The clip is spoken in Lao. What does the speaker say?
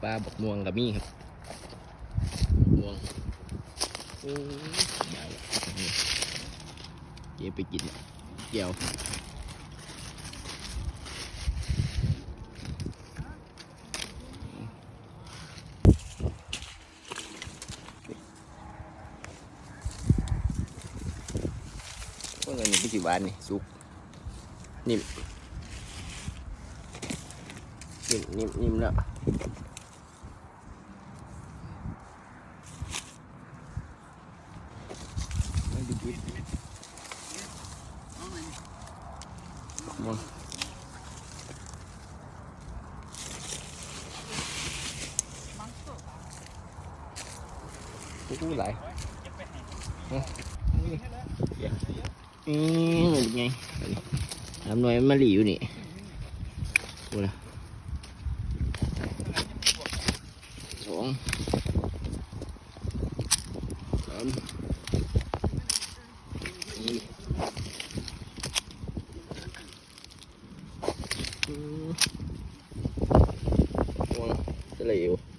ປາບັກມ່ວງກໍມີຄັບ ບັກມ່ວງ ໂອ້ຍ ໄດ້ແລ້ວ ເກັບໄປກິນແຈ່ວ. ໂອ້ຍ ອັນນີ້ຄືຊິຫວານນີ້ ສຸກ ນິ້ມ ນິ້ມ ນິ້ມ ນິ້ມແລ້ວ ໂອ້ ຫຼາຍ ອືມ ນີ້ ນີ້ໄງ ສາມໜ່ວຍ ມັນມາຫຼີ່ຢູ່ນີ້ ໂອ້ ສອງ ສາມ ສີ່ ອືມ ໂອ້ ຈະໄດ້ຢູ່.